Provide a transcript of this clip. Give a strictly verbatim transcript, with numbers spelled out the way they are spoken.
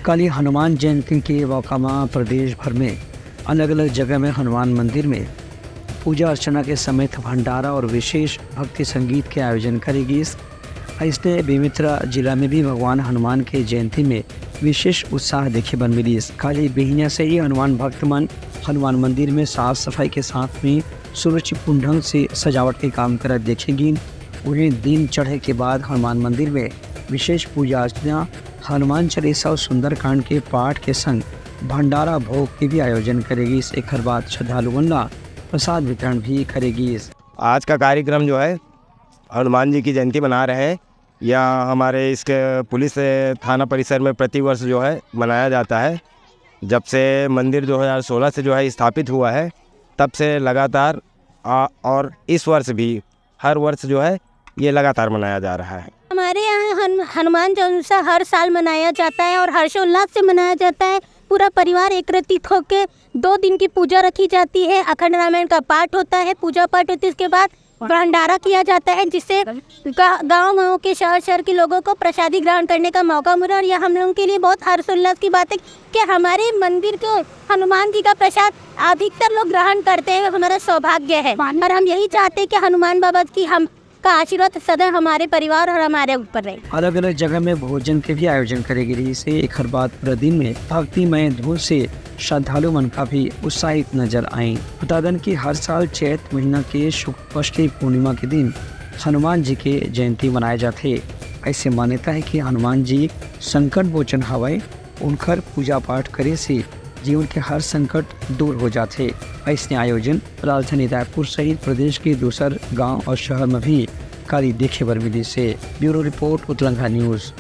काली हनुमान जयंती के मौका म प्रदेश भर में अलग-अलग जगह में हनुमान मंदिर में पूजा अर्चना के समेत भंडारा और विशेष भक्ति संगीत के आयोजन करे गिस। अइसने बेमेतरा जिला में भी भगवान हनुमान के जयंती में विशेष उत्साह देखे बर मिलिस। काली बिहनिया से ही हनुमान भक्त मन हनुमान मंदिर में साफ सफाई के साथ में सुरुचिपूर्ण ढंग से सजावट के काम करत देखे गिन। उहें, दिन चढ़े के बाद हनुमान मंदिर में विशेष पूजा अर्चना, हनुमान चालीसा और सुंदरकांड के पाठ के संग भंडारा भोग के भी आयोजन करे गिस। एखर बाद श्रद्धालुओं ला प्रसाद वितरण भी करे गिस। आज का कार्यक्रम जो है हनुमान जी की जयंती मना रहे हैं, यह हमारे इसके पुलिस थाना परिसर में प्रतिवर्ष जो है मनाया जाता है। जब से मंदिर दो हज़ार सोलह से जो है स्थापित हुआ है, तब से लगातार आ, और इस वर्ष भी हर वर्ष जो है ये लगातार मनाया जा रहा है। हमारे यहाँ हन-, हनुमान जयंती हर साल मनाया जाता है और हर्षोल्लास से मनाया जाता है। पूरा परिवार एकत्रित होकर दो दिन की पूजा रखी जाती है, अखंड रामायण का पाठ होता है, पूजा पाठ होती है, उसके बाद भंडारा किया जाता है, जिससे गा-, गांव गांव के, शहर शहर के लोगों को प्रसादी ग्रहण करने का मौका मिला। और यह हम लोगों के लिए बहुत हर्षोल्लास की बात है कि हमारे मंदिर के हनुमान जी का प्रसाद अधिकतर लोग ग्रहण करते हैं, हमारा सौभाग्य है। और हम यही चाहते हैं कि हनुमान बाबा की हम का आशीर्वाद सदा हमारे परिवार और हमारे ऊपर रहे। अलग-अलग जगह में भोजन के भी आयोजन करे गे रहिस हे। एखर बाद पूरा दिन में भक्तिमय धुन से श्रद्धालु मन काफी उत्साहित नजर आइन। बता दन कि हर साल चैत महीना के शुक्ल पक्ष की पूर्णिमा के दिन हनुमान जी के जयंती मनाए जाथे। ऐसे मान्यता है कि हनुमान जी संकट मोचन हवय, उनकर पूजा पाठ करे से जीवन के हर संकट दूर हो जाथे। अइसने आयोजन राजधानी रायपुर सहित प्रदेश के दूसर गांव और शहर में भी काली देखे बर मिलिस हे। Bureau report, Utlangha news.